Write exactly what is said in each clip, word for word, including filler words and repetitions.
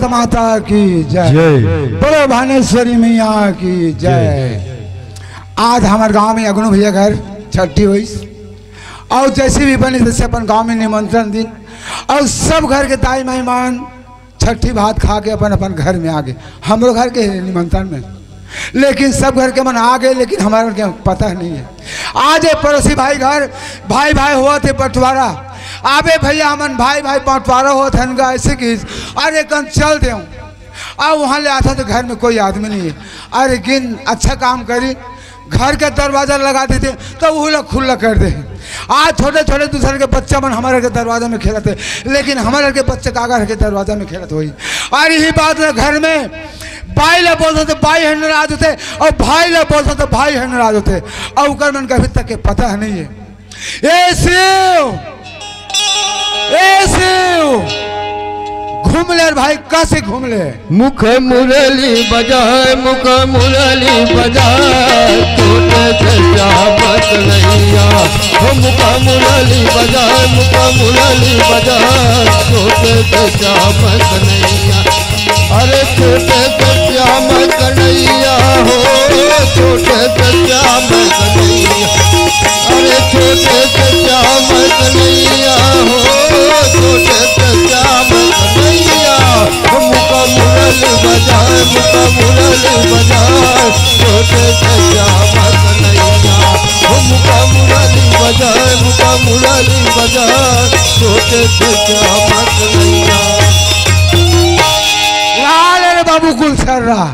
माता की जय। जय। बोलो भानेश्वरी मैया की जय। जय। आज हमर गांव में अगनू भैया घर छट्ठी होइस, अउ जइसे भी बनिस तइसे अपन गांव में निमंत्रण दिन, अउ सब घर के दाई माई मन छट्ठी भात खा के अपन अपन घर में आ गे। हमरो घर के निमंत्रण में, लेकिन सब घर के मन आ गे, लेकिन हमर घर के पता नहीं है। आज ए पड़ोसी भाई घर भाई भाई होवत हे बंटवारा। अबे भैया, हमन भाई भाई बंटवारा होवत हन गा, अइसे कि अरे कन चल देव। अब वहाँ ले आथन त घर में कोई आदमी नहीं है। अरे गिन अच्छा काम करी, घर के दरवाजा लगा देते त उहू ला खुल्ला कर दे। आज छोटे छोटे दूसर के बच्चा मन हमर घर के दरवाजा में खेलत हे, लेकिन हमर घर के बच्चा काकर घर के दरवाजा में खेलत होही। अउ इही बात ला घर में बाई ला बोलथन त बाई ह नाराज होथे, अउ भाई ला बोलथन त भाई ह नाराज होथे। अउ ओकर मन के अभी तक के पता ह नहीं है। ए शिव, ए शिव, घूम ले रे भाई, कसे घूम ले। मुख मुरली बजाए, मुख मुरली बजाए, छोटे से श्याम कन्हैया। हो मुख मुरली बजाए, मुख मुरली बजाए, छोटे से श्याम कन्हैया। अरे छोटे से श्याम कन्हैया हो, छोटे से श्याम कन्हैया। अरे छोटे से श्याम कन्हैया हो, छोटे से श्याम कन्हैया। मुख मुरली बजाए, मुख मुरली बजाए, छोटे से श्याम कन्हैया। मुख मुरली बजाए, मुख मुरली बजाए, छोटे से श्याम कन्हैया। लाल रे बाबू गुलछर्रा,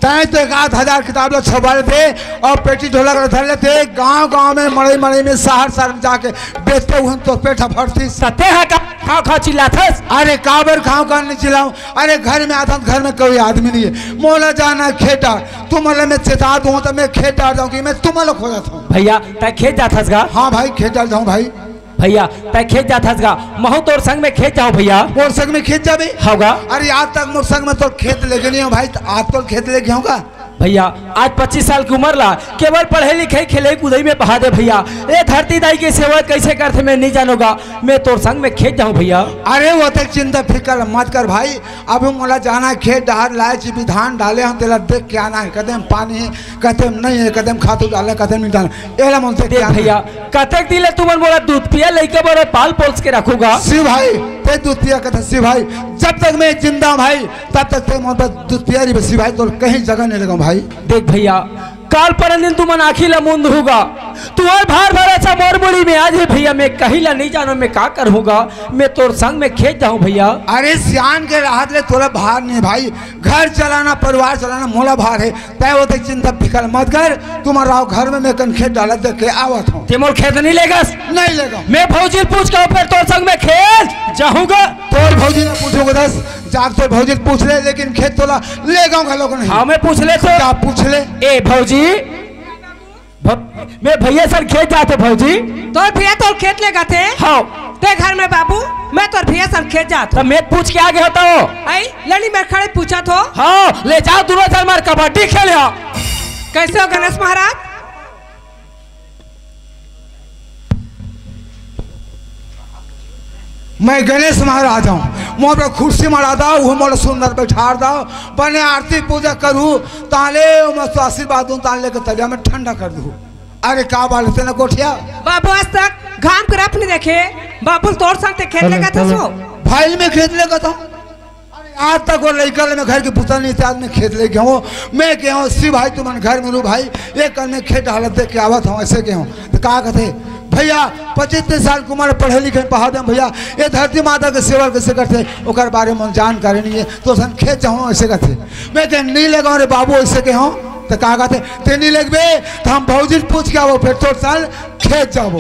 तैं तो एक आध हजार किताब ला छपवा लेते अउ पेटी ढोलक ला धर लेते, गांव गांव में, मड़ई मड़ई में, शहर शहर में जाके बेचते, उहन तोर पेट ह भरतिस। त तैं ह का खाव खाव चिल्लाथस? अरे काबर खाव खाव नहीं चिल्लाऊं? अरे घर में आथन, घर में कोई आदमी नहीं है, मोला जाना हे खेत डार, तुमन ला मैं चेता दूं त मैं खेत डार जाऊं कि मैं तुमन ला खोजत हूं। भैया, तैं खेत जाथस गा? हाँ भाई, खेत डार जाऊं भाई। भैया, तैं खेत जाथस गा, महूं तोर संग में खेत जाहूं भैया। मोर संग में खेत जाबे? हव गा। अरे आज तक मोर संग में तोर खेत लेगे नहीं हंव भाई, त आज तोर खेत लेगे हंव गा। भैया, आज पच्चीस साल के उमर ला केवल पढ़ई लिखई खेलई कूदई में बहा दे भैया। ए धरती दाई के सेवा कइसे करथे मैं नहीं जानों गा, मैं तोर संग में खेत जाहूं भैया। अरे वो तक चिंता फिकर मत कर भाई, अभी मोला जाना हे खेत डाहर, लाए जी बिधान डाले हंव, तेला देख के आना हे, कते म पानी हे, कते म नहीं हे, कते म खातू डाले, कते म नहीं डाले, एला मोला देख के देख आना हे। भैया, कतेक दिन ले तुमन मोला दूध पिया लइका बर पाल पोस के रखहू गा। शिव भाई, तैं दूध पिया कथस शिव भाई, जब तक मैं जिंदा हंव भाई, तब तक तैं मोर बर दूध पिया रहिबे शिव भाई, तोला कहीं जगह नहीं लेगंव भाई। देख भैया, काल परन दिन तुमन आँखी ला मूंद हू गा, तुंहर भार भरोसा मोर मुड़ी में आ जाही भैया, मैं कहीं ला नहीं जानों, मैं का करहूं गा, मैं तोर संग में खेत जाहूं भैया। अरे सियान के रहत ले तोला भार नहीं भाई, घर चलाना, परिवार चलाना मोला भार हे। तैं वो तक चिंता फिकर मत कर, तुमन रहो घर में, मैं कन खेत डालत देख के आवत हंव। तैं मोर खेत नहीं लेगस? नहीं लेगंव। मैं भौजी ल पूछ के फेर तोर संग में खेत जाहूं गा। तोर भौजी ला पूछहूं गा दस, जा तोर भौजी ल पूछ ले, लेकिन खेत तोला लेगंव घलो नहीं। हाँ, मैं पूछ लेथों। जा पूछ ले। ए भौजी, भ-, मैं भैया संग खेत जाथों भौजी। तोर भैया तोर खेत लेगथे? हाँ। तैं घर में बाबू, मैं तोर भैया संग खेत जाथों। त मैं पूछ के आ गे हों त। अई, लड़ी में खड़े पूछत हों। हाँ, ले जाव दूनों झन मार कबड्डी खेले हंव। कइसे हो गणेश महाराज? मैं गणेश महाराज हंव, मोर बर कुर्सी मंड़ा दव, उहू मोला सुंदर बइठार दव, बने आरती पूजा करहूं, तहां ले मस्त आशीर्वाद दूं, तहां ले के तरिया में ठंडा कर दूं। अरे का बात हे ना गोठिया? बाबू आज तक घाम के रफ नहीं देखे, बाबू तोर संग तैं खेत लेगथस हो? भाई मैं खेत लेगथंव। अरे आज तक वो लइका ले मैं घर के बुता नहीं, आज मैं खेत लेगे हंव। मैं कहे हंव शिव भाई तुमन घर में रहू भाई, एक कन मैं खेत हालत देख के आवत हंव, अइसे कहे हंव। त का कथे, भैया पच्चीस तीस साल के उमर पढ़े लिखे पढ़ा दे भैया, ए धरती माता के सेवा कइसे करथे ओकर बारे में जानकारी नहीं हे, तोर संग खेत जाहूं अइसे कथे। मैं कहे नहीं लेगंव रे बाबू, अइसे कहे हंव। त का कथे, तैं नहीं लेगबे त हम भौजी ल पूछ के आवबो, फेर तोर संग खेत जाबो।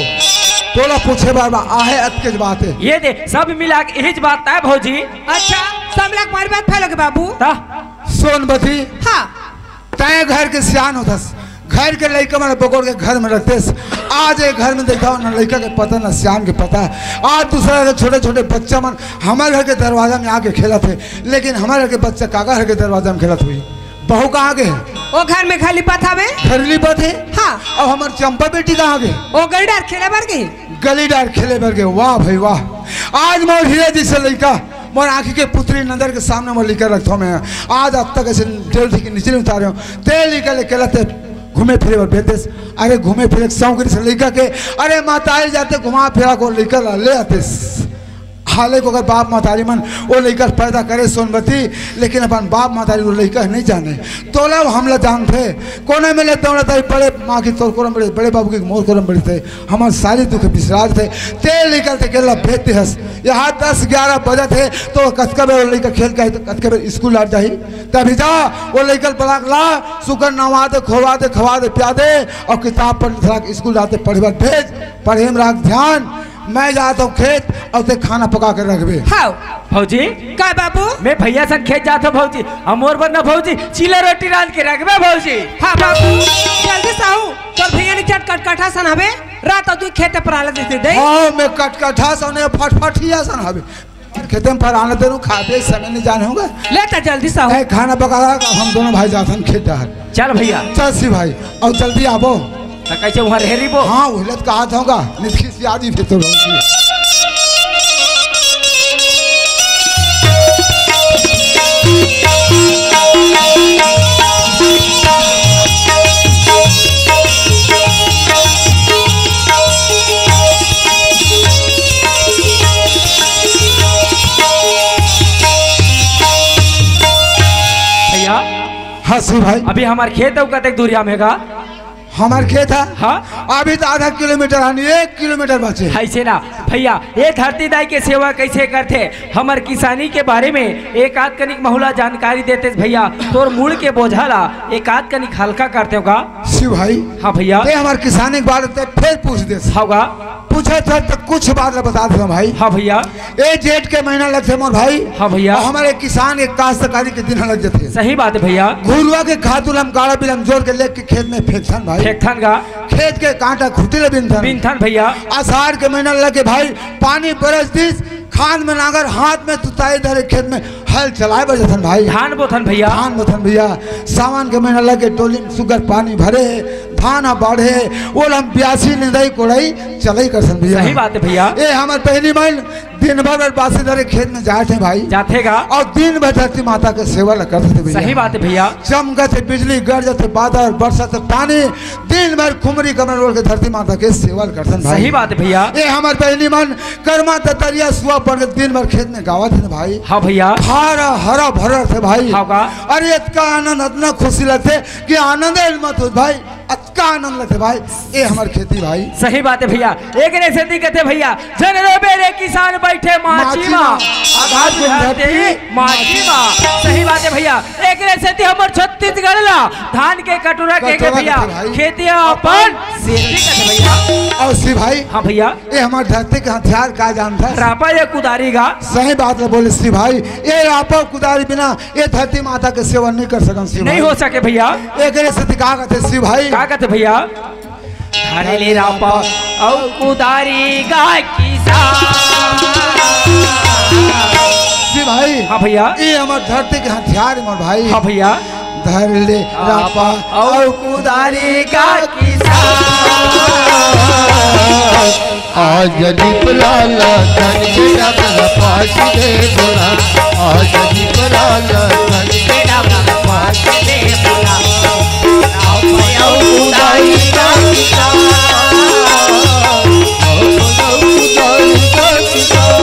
तोला पूछे बर बा, आहे अतकेच बात हे। ये दे, सब मिला के इहीच बात हे भौजी। अच्छा, सब मिला के मारी बात फैलोगे बाबू। ता? सोनबती। हाँ। तैं घर के सियान होथस, घर के लइका मन बगोर के घर में रखतेस। आज ए घर में देखथंव ना लइका के पता ना सियान के पता। आज दूसरा के छोटे छोटे बच्चा मन हमर घर के दरवाजा में आके खेलत हे, लेकिन हमर घर के बच्चा काकर घर के दरवाजा में खेलत होही? बहू कहाँ गे हे? ओ घर में घर लिपत हवे। घर लिपत हे? हाँ। अब हमर चंपा बेटी कहाँ गे? ओ गली डार खेले बर गे। गली डार खेले बर गे। वाह भाई वाह, आज मोर हीरा जइसे लइका मोर आँखी के पुतरी नजर के सामने मोर लइका रखथों मैं। आज अब तक अइसे जेल के नीचे नहीं उतारे हों। ते लइका ल अकेला ते घूमे फिरे बर भेज देस। अरे घूमे फिरे के शौक रहिस लइका के। अरे महतारी जाते घुमा फिरा के लइका ला ले आतेस। हाले को अगर बाप महतारी मन ओ लइका ल पैदा करे सोनमती, लेकिन अपन बाप महतारी ओ लइका नहीं जाने। तोला हमला जानथे, कोने में ले दौड़त हे, बड़े माँ की तोर कोरम बड़े, बड़े बाबू की मोर कोरम बड़े थे। हमर सारी दुख बिसरात हे, ते लइका ल ते अकेला भेज दे हस। यहाँ दस ग्यारह बजत हे, तो कतका बेर ओ लइका खेल के आही, तो कतका बेर स्कूल डाल जाही। तभी जा, ओ लइका ल बला के ला, सुकर नवा दे, खोवा दे, खवा दे, पिया दे, अउ किताब पढ़ के स्कूल डाल दे, पढ़े बर भेज, पढ़े में रख ध्यान। मैं जात हों खेत, अउ ते खाना पका के रखबे। हाँ। भौजी। का बाबू? मैं भैया संग खेत जात हों भौजी, अउ मोर बर ना भौजी, चीला रोटी रांध के रखबे भौजी। हाँ बाबू, जल्दी से आऊ, तोर भैया ने चट कटकटा सन हवे, रात अउ तू खेत पर आला देते दे। हाँ, मैं कटकटा सन, फटफटिया सन हवे। खेते में पर आने देनु, खाबे समय नहीं जाने होगा। ले त जल्दी से आऊ। ए, खाना पका रहा, हम दोनों भाई जाथन खेत डहर। चल भैया। चल शिव भाई, अउ जल्दी आबो। त कैसे वहाँ रह रही वो? हाँ, वही लत कहा था होगा, नित खिसिया जी फिर तो रहूंगी। भैया। हाँ शिव भाई। अभी हमार खेत अउ कतेक दूरिया में गा? हमार खेत हे। हाँ। अभी तो आधा किलोमीटर आनी, एक किलोमीटर बचे। अइसे ना भैया, ए धरती दाई के सेवा कइसे करथे, हमर किसानी के बारे में एक आध कनिक महू ला जानकारी देतेस भैया, तोर मुड़ के बोझा ला एक आध कनिक हल्का करतेव गा। शिव भाई। हाँ भैया। ते हमर किसानी के बारे में फिर पूछ देस। हाँ गा। पूछे थे तो कुछ बात ला बता देता भाई। हाँ भैया। ए जेठ के महीना लगथे मोर भाई। हाँ भैया। अउ हमर किसान के काश्तकारी के दिन लग जाथे। सही बात हे भैया। घुरुवा के खातू ल हम गाड़ा बिल म जोर के लेके खेत में फेंकथन भाई। फेंकथन गा। खेत के कांटा खूंटी ल बिनथन। बिनथन भैया। आषाढ़ के महीना लगे भाई, पानी बरस दिस, खांध में नांगर, हाथ में तुताई धरे, खेत में हल चलाए बर जाथन भाई। धान बोथन भैया। धान बोथन भैया। सावन के महीना लगे, डोली में सुग्घर पानी भरे हे, धान ह बाढ़े हे, ओला हम बियासी, निंदई, कोड़ई, चलई करथन भैया। सही बात हे भैया। ए हमर बहिनी मन दिन भर बासी धरे खेत में जाथे भाई। जाथे गा। अउ दिन भर धरती माता के सेवा ल करथे भैया। सही बात हे भैया। चमकथे बिजली, गरजथे बादर, बरसथे पानी, दिन भर खुमरी कमर ओढ़ के धरती माता के सेवा ल करथन भाई। सही बात हे भैया। ए हमर बहिनी मन करमा ततरिया सुआ बन के दिन भर खेत में गावत हे भाई। हाँ भैया। हरा हरा भरा थे भाई। हाँ गा। अरे अतका आनंद, अतना खुशी लगथे कि आनंद मत हो भाई। अतका आनंद लेथे भाई, ए हमर खेती भाई। सही बात हे भैया, एकरे सेती कथे भैया, झन रोबे रे किसान बइठे माची माची मा, मा। आधा आधा दिन दिन धरती धरती माची मा। सही बात हे भैया, एकरे सेती हमर छत्तीसगढ़ ला धान के कटोरा के कटोरा भैया, कथे भाई। खेती अपन सेती कथे भैया। अउ शिव भाई। हाँ भैया। ए हमर धरती के हथियार का जानथस? रापा या कुदारी गा। सही बात ल बोले शिव भाई, ए रापा कुदारी बिना ए धरती माता के सेवा नहीं कर सकन शिव भाई। नहीं हो सके भैया। एकरे सेती का कथे शिव भाई? का कथे भैया? धर ले रापा अउ कुदारी गा किसान। शिव भाई। हाँ भैया। ए हमर धरती के हथियार मोर भाई। हाँ भैया। धर ले रापा अउ कुदारी गा किसान। आज दीप लाला धन के डबल पास दे बोला। आज दीप लाला धन के डबल पास दे बोला। रापा अउ कुदारी गा किसान। रापा अउ कुदारी गा किसान।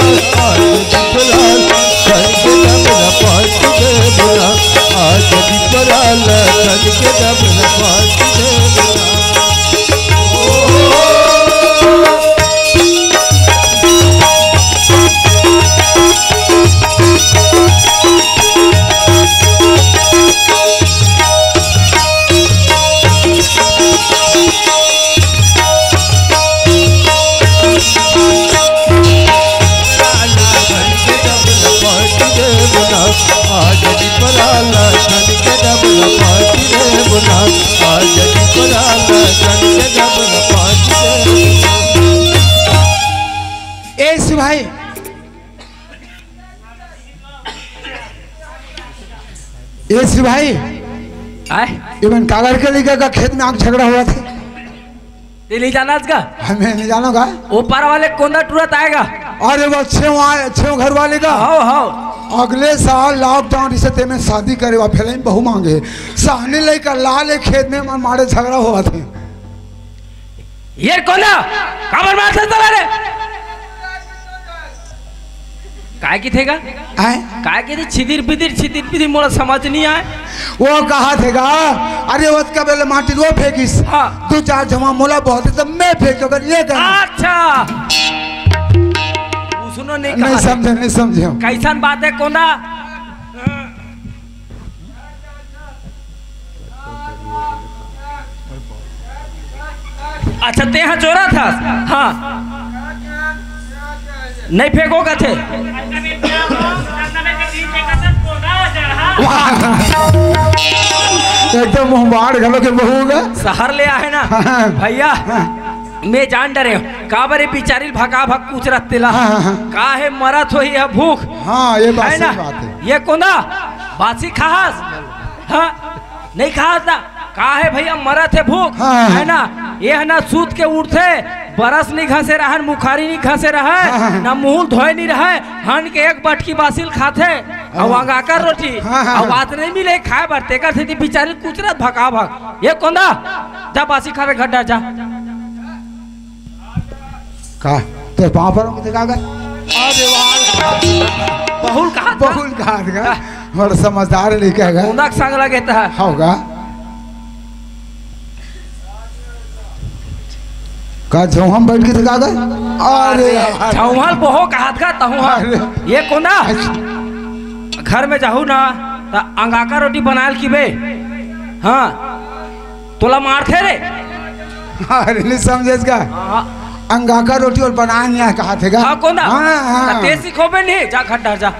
आज दीप लाला धन के डबल पास दे बोला। आज दीप लाला धन के डबल पास दे बोला। ए शिव भाई, ए शिव भाई, आय? इमन कागर के लइका का खेत में आग झगड़ा होवत हे। ते नहीं जाना आज का? हमें नहीं जानो का? ऊपर वाले कोंदा टूरत आएगा। अरे वो छेव आए, छेव घर वाले का। हाँ, हाँ। अगले साल लॉकडाउन रिहिसे तेमे शादी करे वा, फेलइन बहू मांगे। सहनी लइका लाले खेत में मन मारे झगड़ा होवत हे। ये कोन हे? काबर मारत हे साला रे? काय किथे का? आय? काय किथे छिदिर बिदिर, छिदिर बिदिर मोला समझ नहीं आए। वो कहा थे का? अरे वो कबेले माटी वो फेंकिस। हाँ। दो चार जमा मोला बहुत है, तब मैं फेंक कर ये कर। अच्छा। वो सुनो नहीं नहीं कहा। समझे, नहीं समझे हम। कैसन बात है कोंदा? अच्छा, तेहा चोरा था। हाँ। नहीं फेंको कथे। एकदम मुंहबाड़ घलो के बहू गा। शहर ले आहे ना। हाँ। भैया, हाँ। मैं जान डरे हूँ। काबर ये बिचारी भका भक पूछ रहा तेला। हाँ, हाँ, हाँ। का हे मरत होही भूख। हाँ, ये बात है सही ना? बात है। ये कोंदा बासी खास। हाँ, नहीं खास ना। का हे भैया, मरत हे भूख, हाँ, हाँ। है ना? ये है ना, सूत के उठथे, बरस नहीं घसे रहन, मुखारी नहीं घसे रहे, हाँ, हाँ, हाँ। ना मुंह धोए नहीं रहे, हन के एक बटकी बासी ल खाथे, हाँ। अउ अंगाकर रोटी, हाँ, हाँ, अउ हाँ। बात नहीं मिले खाए बर, तेकर सेती बिचारी कुचरत भका भक। ये कोंदा, जा बासी खावे घर डर जा। का? तोर पाँव पर होके का गा? अरे वाह। बहुल कहा था? बहुल कहा था? बड़ा समझदार लइका गा। उनक संग लगे था। होगा। का झौहम बैठ के था का गा? अरे यार। झौहल बहु कहा था तहु हा। अरे। ये कोंदा? अच्छा। घर में जाहू ना, त अंगाका रोटी बनायल की बे। हाँ। तोला मारथे रे। अरे, नहीं समझेस का? हाँ। अंगाका रोटी अउ बनाए नहीं आए कहा थे का? हाँ, कोंदा? हाँ, हाँ। ते सिखोबे नहीं, जा घर डर जा।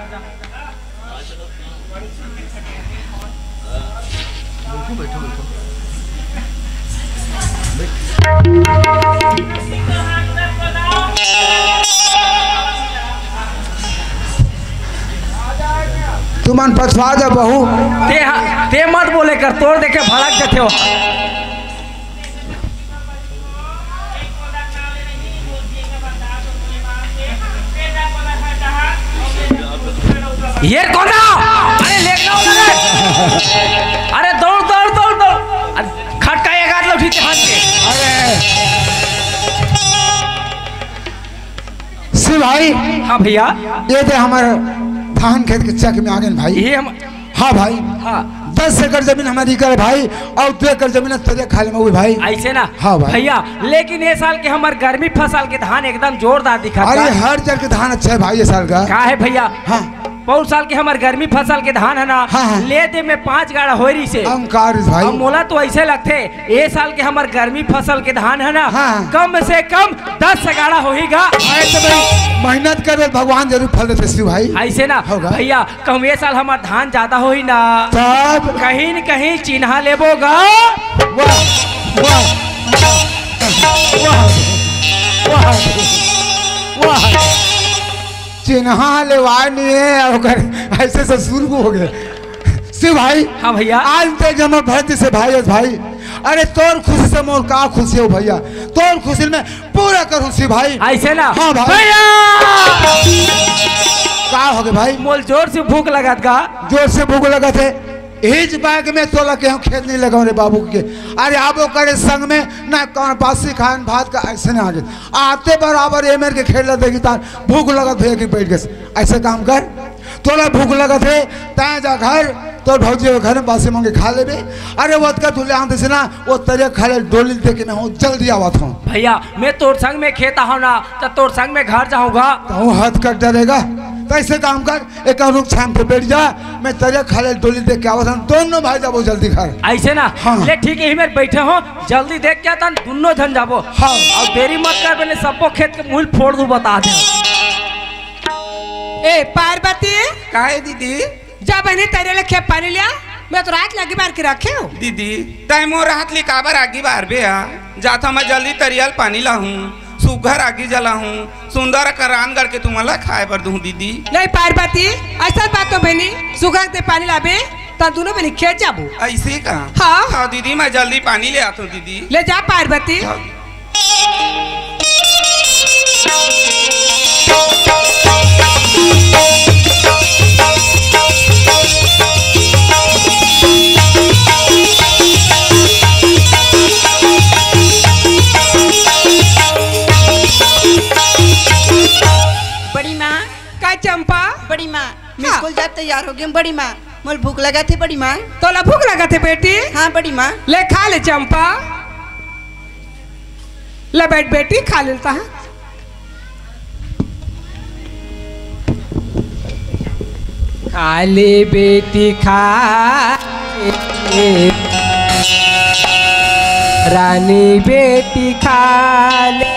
तुमन पछवा जा बहू। ते हा, ते मत बोले कर, तोर देखे भड़क देथे हो। ये कोंदा? अरे लेट ना हो रे। अरे दौड़, दौड़, दौड़, दौड़। अरे खटका एक हाथ लौटी ते हाथ के। अरे। शिव भाई। हाँ भैया। ये दे हमर धान खेत के चक में आगे भाई। ये हम हाँ भाई। हाँ। दस एकड़ जमीन हमर इकर हे भाई, अउ दो एकड़ जमीन तरिया खाले में हुई भाई। ऐसे ना? हाँ भाई। भैया, लेकिन ये साल के हमर गर्मी फसल के धान एकदम जोरदार दिखत अरे बा। हर जगह के धान अच्छा हे भाई ये साल का। का हे भैया? हाँ। पौर साल के हमर गर्मी फसल के धान हे ना, हाँ, हाँ। ले दे में पाँच गाड़ा होय रहिसे। अंकार भाई। अब मोला तो ऐसे लगथे, ए साल के हमर गर्मी फसल के धान हे ना, हाँ। कम से कम दस गाड़ा होही गा। अरे तो भाई, मेहनत करे, भगवान जरूर फल देथे शिव भाई। ऐसे ना, होगा। भैया, कहूँ ए साल हमर धान ज्यादा होही ना, तब? कहीं न कहीं चिन्हा लेबो गा। वाह, वाह, वाह, वाह, वाह। चिन्हा लेवाय नहीं है, ओकर ऐसे से शुरू हो गए। शिव भाई, हाँ भैया। आज ते जमा भरती से भाई, भाई, अरे तोर खुशी से मोर का खुशी हो भैया, तोर खुशी में पूरा करूँ शिव भाई। ऐसे ना? हाँ भाई। भैया! का हो गए भाई? मोल जोर से भूख लगत गा। जोर से भूख लगत हे। हिच बाग में तोला के हम खेत नहीं लगाऊं रे बाबू के। अरे आबो करे संग में ना कौन बासी खान भात का ऐसे ना आगे। आते बराबर ए मेर के खेल देखी तार भूख लगत भैया कि बैठ गए। ऐसे काम कर। तोला भूख लगत हे, तैं जा घर, तोर भौजी के घर में बासी मांगे खा लेबे। अरे, वो अतका तू ले आन देसे ना, वो तरिया खाले डोली देके ना हो, जल्दी आवत हूँ। भैया, मैं तोर संग में खेत आहूँ ना, त तोर संग में घर जाहूँ गा। त हूँ हाथ कट डरेगा। त ऐसे काम कर, एक रुख छान पे बैठ जा, मैं तरिया खाले डोली देके आवत हूँ, दोनों भाई जाबो जल्दी घर। ऐसे ना? हाँ। ले ठीक हे, इही मेर बैठे हो, जल्दी देख के तन दोनों झन जाबो। हाँ। अउ देरी मत कर, बने सबको खेत के मुहिल फोड़ दूँ, बता दे। ए, पार्वती। काहे दीदी? जा बहिनी, तरिया ले खेत पानी लिया, मैं तो रात ले आगी बार के रखे हूँ। दीदी, तैं मोर रात ले काबर आगी बारबे हा? जाथों मैं जल्दी तरिया ले पानी लाहूँ, सुघर आगी जलाहूँ, सुंदर अकन रांध गढ़ के तुमन ला खाए बर दूँ दीदी। नहीं पार्वती, ऐसा बात तो बहिनी, सुघर ते पानी लाबे, त दोनों बहिनी खेत जाबो। ऐसे का? हाँ। हाँ दीदी, मैं जल्दी पानी ले आथों दीदी। ले जा पार्वती। हाँ। बड़ी माँ। का चंपा? बड़ी माँ, मैं हाँ। स्कूल जात तैयार हो गई हूँ बड़ी माँ। मोला भूख लगा थे बड़ी माँ। तोला भूख लगा थे बेटी? हाँ बड़ी माँ। ले खा ले चंपा। ले बैठ बेटी, खा लेता है। खा ले बेटी, खा ले। रानी बेटी, खा ले।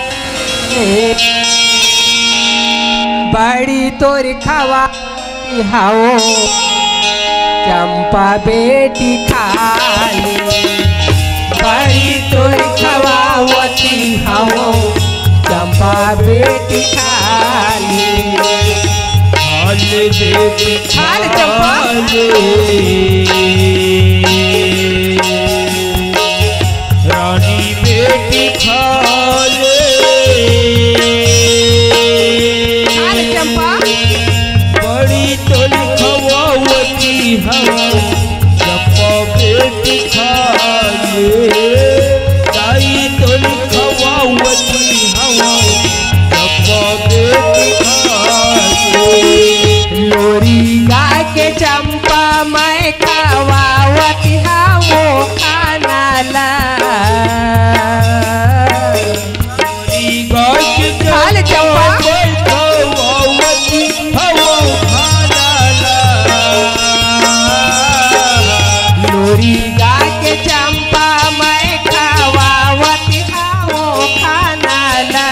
बड़ी तोर खवा हवो, चंपा बेटी खा ले। बड़ी तोर खवावती हवो, चंपा बेटी खा ले। खा ले बेटी, खा ले चंपा। खा ले। रानी बेटी खा ले। खा ले चंपा। बड़ी तोर खवावती हवो, चंपा बेटी खा ले। दाई तोर खवावती हवो, चंपा बेटी खा ले। लोरी गा के चंपा मैं खवावती हवो खाना ला। खा ले चंपा। लोरी गा के चंपा मैं खवावत हवो खाना ला।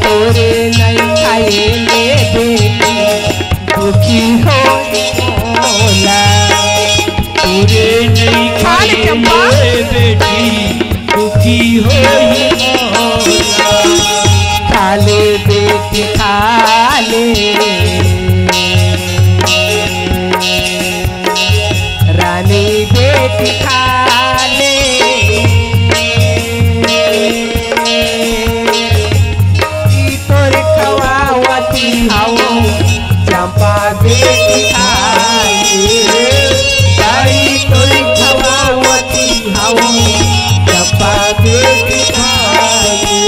तोरे नहीं खाए ले बेटी, दुखी हो मोला। तोरे नहीं खा ले खाए चंपा। ले बेटी, दुखी हो मोला। खा ले बेटी, खा ले। रानी बेटी खा ले, तोर खवावती हवो, चंपा बेटी खा ले, ताई तोर खवावती हवो, चंपा बेटी खा ले,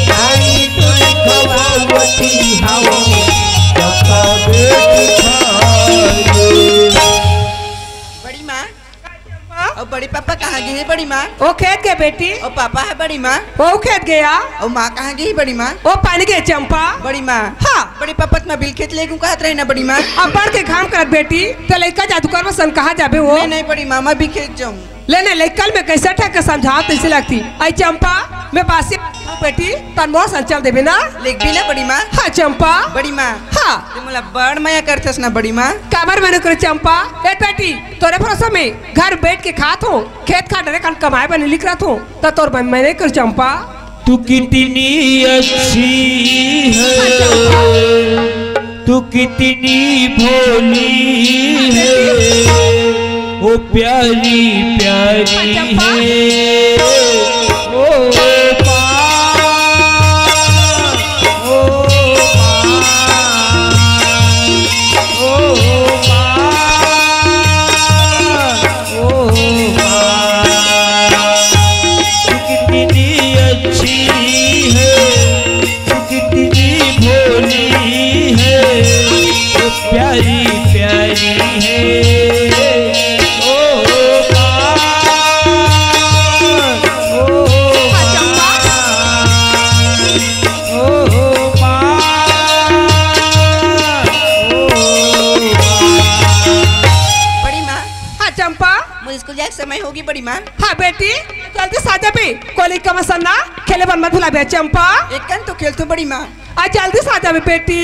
ताई तोर खवावती हवो, चंपा बेटी खा ले। बड़ी माँ, अउ बड़े पापा कहाँ गे हे बड़ी माँ? ओ खेत गे बेटी। अउ पापा हे बड़ी माँ? ओ खेत गया। अउ माँ कहाँ गे हे बड़ी माँ? ओ पानी गे चंपा। बड़ी माँ। हाँ। बड़े पापा त मैं बिलखेत लेगहूँ कहत रहे ना बड़ी माँ। अपन के घाम करत बेटी, त लइका जादूगर सन कहाँ जाबे वो? नहीं, नहीं बड़ी माँ, मैं बिलखेत जाऊँ। ले नहीं, लइका ल मैं कैसे ठक के समझावत तइसे लगती। आई चंपा, मैं बासी बेटी, तन मोर संग चल देबे ना? लेगबे ना बड़ी माँ? हाँ चंपा। बड़ी माँ। हाँ। ते मोला बड़ मया करथस ना बड़ी माँ? काबर मना करे चंपा? ए बेटी, तोरे भरोसा में घर बैठ के खात हों, खेत खार डरे कन कमाए बर निकलत हों, त तोर बर मना करे चंपा। तू कितनी अच्छी है, हाँ चंपा। तू कितनी भोली है, ओ प्यारी प्यारी है। ओ माँ, ओ माँ, ओ माँ, ओ माँ, तू कितनी अच्छी है, तू कितनी भोली है, तू प्यारी प्यारी है। ओ माँ, ओ माँ, ओ माँ, ओ माँ। बड़ी माँ। हाँ चंपा। मोर स्कूल जाए के समय होगे बड़ी माँ। हाँ बेटी, जल्दी से आ जाबे। कोली कमसन ना खेले बर मत भुलाबे चंपा। एकन तो खेलथों बड़ी माँ। आ जल्दी से आ जाबे बेटी।